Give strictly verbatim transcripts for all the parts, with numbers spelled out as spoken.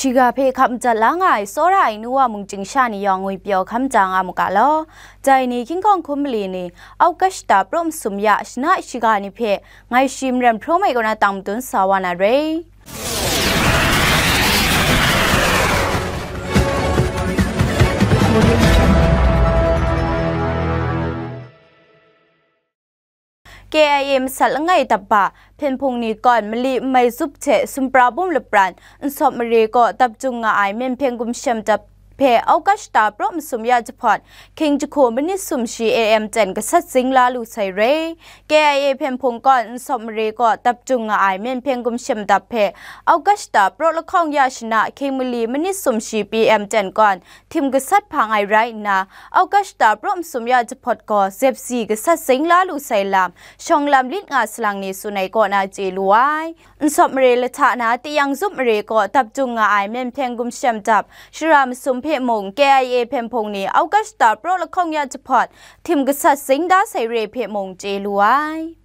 Shiga hpe hkap madat la nga ai tsawra ai nu wa mung chyingsha ni yawng ngwipyaw hkam ja nga mu ga law. Dai ni hkying hkawng hkum mali ni, Augusta praw masum ya shana shiga ni hpe ngai shi maren hpraw mai kaw na tang madun sa wa na re. K I A masat langai dap ba hpyen hpung ni kawn mali n mai zup hte sumpra bum lapran nsawp mare kaw dap jung nga ai myen hpyen gumshem dap hpe Augusta praw masum ya jahpawt hkying jahku minit sumshi A M ten gasat zing la lu sai re. K I A hpyen hpung kawn nsawp mare kaw dap jung nga ai myen hpyen gumshem dap hpe Augusta praw lahkawng ya shana hkying mali minit sumshi P M ten kawn htim gasat hpang ai rai nna, Augusta praw masum ya jahpawt gaw zepsi gasat zing la lu sai lam, shawng lam lit nga salang ni tsun ai kaw na chye lu ai. Nsawp mare lahta na tayang zup mare kaw dap jung nga ai myen hpyen gumshem dap, shara masum hpe mung K I A hpyen hpung ni Augusta praw lahkawng ya jahpawt htim gasat zing da sai re hpe mung chye lu ai.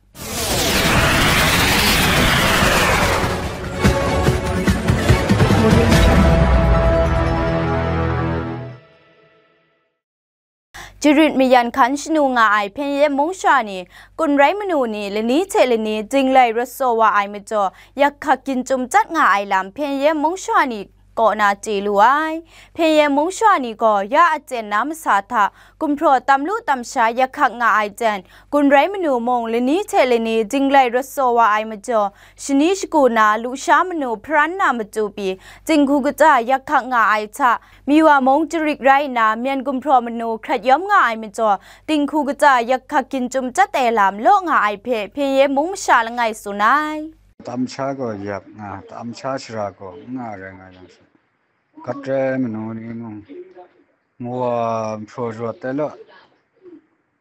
Jarit mayan hkan shanu nga ai Hpyen Yen mung sha ni, kun rai manu ni lani hte lani jinglai rawt saw wa ai majaw, yak hkak ginchum chyat nga ai lam Hpyen Yen mung sha ni kaw na chye lu ai. Hpyen Yen mung sha ni gaw ya a chyen na masa hta gumhpraw tam lu tam sha yak hkak nga ai jen, kun rai manu mung lani hte lani jinglai rawt saw wa ai majaw, shani shagu na lusha manu hparan na machyu pyi, jinghku kata yak hkak nga ai hta, mi wa mung jarit rai nna, myen gumhpraw manu hkrat yawm nga ai majaw, dinghku kata yak hkak ginchum chyat ai lam law nga ai hpe, Hpyen Yen mung masha langai tsun ai. Tam sha gaw yak nga, tam sha shara gaw n nga rai nga yang sha. Kat rai manu ni mung, ngu wa gumhpraw rawt ai law,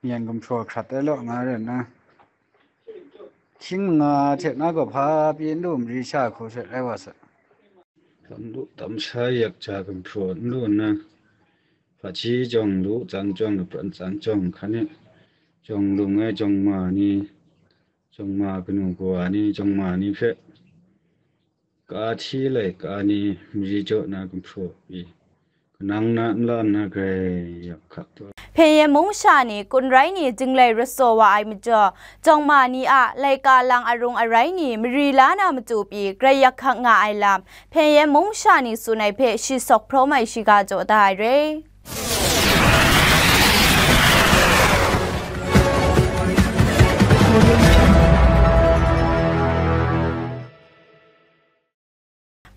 myen gumhpraw hkrat ai law nga rai nna, hkying manga hte na gaw hpa pyi n lu mari sha hku hte rai wa sa. Tam lu, tam sha yak ja gumhpraw n lu nna, hpaji jawng lu, tsang jawng, lapran tsang jawng, hkan e jawng lung ai jawng ma ni, jawng ma kanu kawa ni, jawng ma ni hpe, ka hti laika ni, mari jaw na gumhpraw pyi, kanang na nla nna grai yak hkak taw. Hpyen Yen mung masha ni, kun rai ni, jinglai rawt saw wa ai majaw, jawng ma ni a laika lang arung arai ni, mari la na machyu pyi, grai yak hkak nga ai lam, Hpyen Yen mung masha ni tsun ai hpe shi sawk hpraw mai shiga jaw da ai re.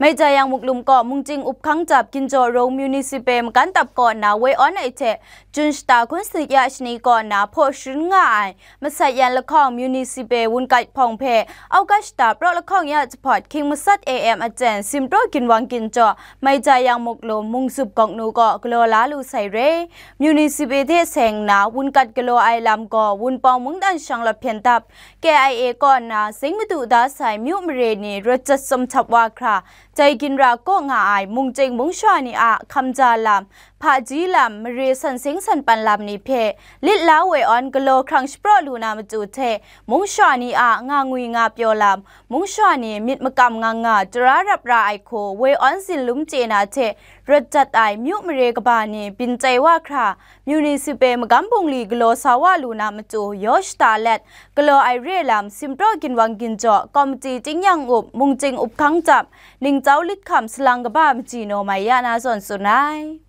Maija Yang Muklum kaw Mungchying Up Hkang Jap Ginjaw Rong Municipal Makan Tap kaw na woi awn ai hte, Jun shata hkun sanit ya shani kaw na hpaw sharin nga ai, masat yan lahkawng Municipal wunkat hpawng hpe, August shata praw lahkawng ya jahpawt hkying masat A M a jen, simpraw ginwang ginjaw, Maija Yang Muklum Mungzup Gawknu kaw galaw la lu sai re. Municipal hte seng nna, wunkat galaw ai lam gaw, Wunpawng mungdan shanglawt hpyen dap, K I A kaw na, zing madu da sai myu mare ni rawt jat tsawm htap wa hkra, jai ginra kaw nga ai mungchying mungsha ni a hkamja lam, hpaji lam, mare san seng san pan lam ni hpe, lit la woi awn galaw hkrang shapraw lu na matu hte, mungsha ni a nga ngwi nga pyaw lam, mungsha ni myit makam nga nga, tara rap ra ai hku, woi awn zinlum chye na hte, rawt jat ai myu mare kaba ni byin chyai wa hkra, Municipal magam bungli galaw sa wa lu na matu yaw shata let, galaw ai re lam, simpraw ginwang ginjaw, komiti chyingyang up, mungchying up hkang jap, ningchyau lit hkam salang kaba maji naw mai ya na zawn tsun ai.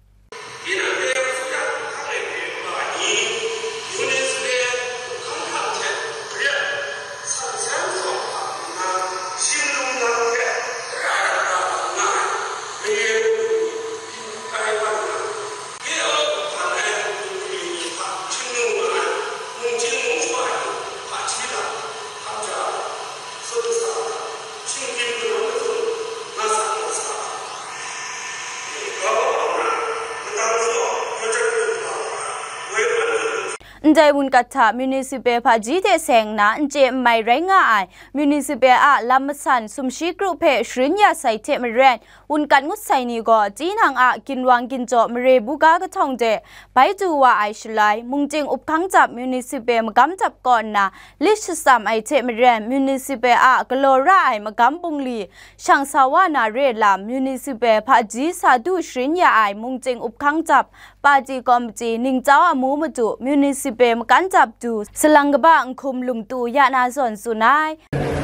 Ndai wunkat hta municipal hpaji hte seng nna n chye n mai rai nga ai municipal a lam masan sumshi kru hpe sharin ya sai hte maren, wunkat ngut sai ni gaw tinang a ginwang ginjaw mare buga kahtawng de bai du wa ai shaloi, mungchying up hkang jap municipal magam jap kaw nna lit shatsam ai hte maren, municipal a galaw ra ai magam bungli shang sa wa na re lam, municipal hpaji sa du sharin ya ai mungchying up hkang jap, party committee, ningcau amu matu, municipal makan jap du, salang kaba n hkum lum tu ya na zawn tsun ai.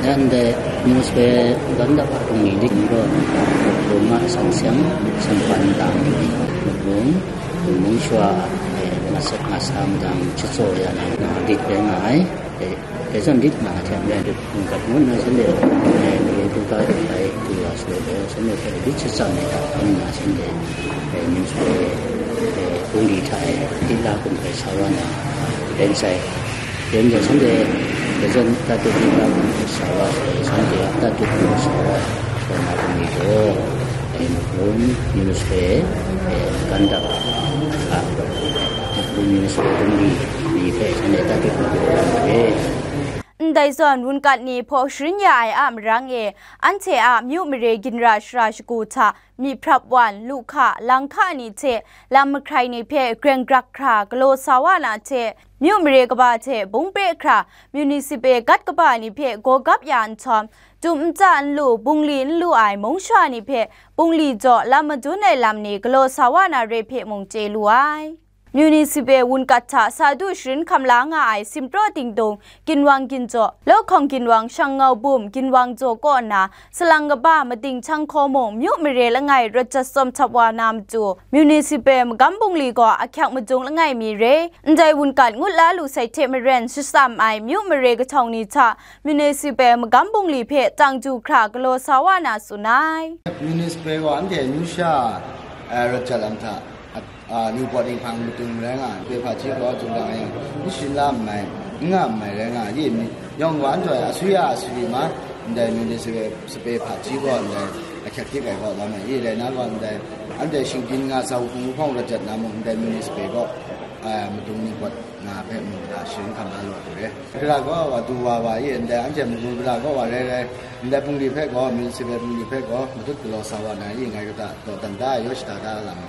Yan de municipal gandap a bungli lit ni gaw, lung a san siang, san pan dang, lung, lung mung shwa, eh, masak masa madang, chitsaw ya na, na lit rai nga ai. Eh, dai zawn lit nga hte maren, wunkat ngut na shanhte, eh, ni du ga ai, du wa shaloi gaw, shanhte hpe lit shatsam ai hta, nna shanhte, eh, municipal, eh, bungli hta e, lit la hkum hpe sa wa na, len sai. Len jang shanhte, dai zawn tatut lit la hkum hpe sa wa, shanhte a tatut hkum sa wa, kaw na bungli gaw, eh, Mukbung municipal, eh, gandap, a, Mukbung municipal bungli ni hpe shanhte tatut hkum hpe sa wa na re. Ndai zawn wunkat ni hpaw sharin ya ai a marang e, anhte a myu mare ginra shara shagu hta, myi hprap wan, lu hka, lang hka ni hte lam mahkrai ni hpe greng grak hkra galaw sa wa na hte, myu mare kaba hte bung pre hkra, municipal gat kaba ni hpe gaw gap ya nhtawm, tum nta n lu, bungli n lu ai mung shwa ni hpe bungli jaw lam madun ai lam ni galaw sa wa na re hpe mung chye lu ai. Municipal wunkat hta sa du sharin hkam la nga ai simpraw dingdung, ginwang ginjaw, lahkawng ginwang shang ngau bum, ginwang jaw kaw nna, salang kaba mading chyang hkaw mung, myu mare langai rawt jat tsawm htap wa na matu, municipal magam bungli gaw ahkyak madung langai mi re, ndai wunkat ngut la lu sai hte maren, shatsam ai myu mare kahtawng ni hta, municipal magam bungli hpe tang du hkra galaw sa wa na tsun ai. Municipal gaw anhte amyu sha, eh, rawt jat lam hta, a, ningpawt ninghpang madung rai nga ai, hpe hpaji gaw zungdang yang, n sharin la n mai, n nga n mai rai nga ai, ye mi, yawng gaw anhte a suya a sari ma, ndai municipal hpaji gaw ndai ahkyak dik ai gaw lam ai, ye rai na gaw ndai, anhte shinggyim nga sa, wuhpung wuhpawng rawt jat na mung, ndai municipal gaw, a, madung ningpawt nga hpe mung hta sharin hkam la lu ai re. Gara gaw wa du wa wa ye, ndai anhte madung gara gaw wa rai rai, ndai bungli hpe gaw, municipal bungli hpe gaw, matut galaw sa wa na ye, ngai kata dawdan da ai, yaw shada da ai lam,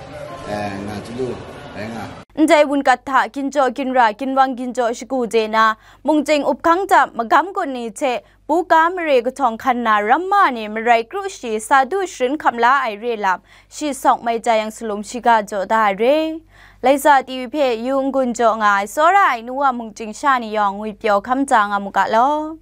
eh, nga chyalu rai nga. Ndai wunkat hta ginjaw ginra, ginwang ginjaw shagu de na, mungchying up hkang jap, magam gun ni hte, buga mare kahtawng hkan na ramma ni marai kru shi sa du sharin hkam la ai re lam, shi sawng mai ja yang salum shiga jaw da ai re. Laisa T V hpe yu n-gun jaw nga ai tsawra ai nu wa mungchying sha ni yawng ngwipyaw hkam ja nga mu ga law.